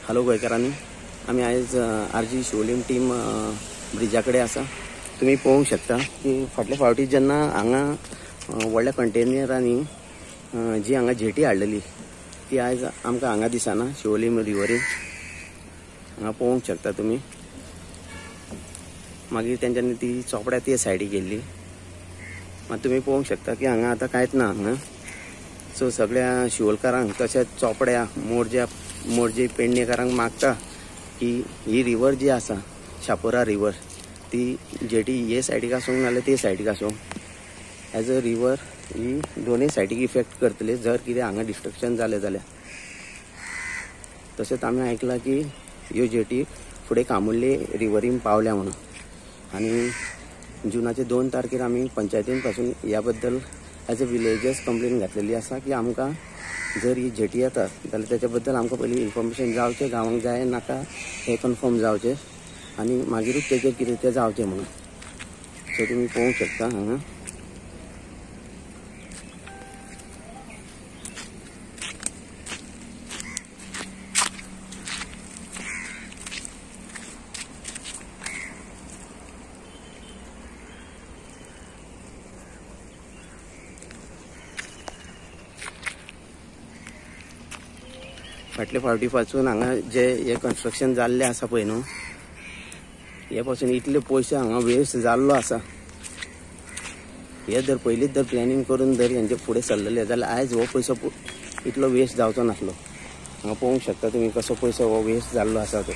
Hello गोंयकारांनी, आमी आयज आरजी शिवोलीम टीम ब्रिजा कडेन आसा. तुमी पळोवंक शकता की फाटले फावटी जेन्ना हांगा व्हडल्या कंटेनरांनी जी हांगा जेटी हाडलेली ती आयज आमकां हांगा दिसना. शिवोलीम रिवरीन हांगा पळोवंक शकता तुमी. मागीर तेंच्यांनी ती चोपड्या ते सायडीक गेल्ली. मात तुमी पळोवंक शकता की हांगा आतां कांयच ना हांगा. सो सगळ्या शिवोलकारांक तशेंच चोपड्या मोरज्या मोरजे पेडणेकारांक मागता की ही रिवर जी आसा शापोरा रिवर ती जेटी हे सायडीक आसूं नाल्यार ते सायडीक आसूं, एज अ रिवर ही दोनूय सायडीक इफेक्ट करतली जर कितें हांगा डिस्ट्रक्शन जालें जाल्यार. तशेंच आमी आयकलां की ह्यो जेटी फुडें कामुर्ले रिवरीन पावल्या म्हणून. आनी जुनाचे 2 तारखेर आमी पंचायतीन पासून ह्या बद्दल एज अ विलेजर्स कंप्लेन घातलेली आसा की आमकां जर ही जेटी येता जाल्यार तेच्या बद्दल आमकां पयलीं इन्फॉर्मेशन जावचें, गांवांक जाय नाका हें कन्फर्म जावचें आनी मागीरूच तेजेर कितें तें जावचें म्हणून. सो तुमी पळोवंक शकता हांगा. फाटले फावटी पासून हांगा जे हे कन्स्ट्रक्शन जाल्लें आसा पळय न्हू, हे पासून इतले पयशे हांगा वेस्ट जाल्लो आसा. हे जर पयलींच जर प्लॅनिंग करून जर हेंचे फुडें सरलेले जाल्यार आयज हो पयसो इतलो वेस्ट जावचो नासलो. हांगा पळोवंक शकता तुमी कसो पयसो हो वेस्ट जाल्लो आसा तो.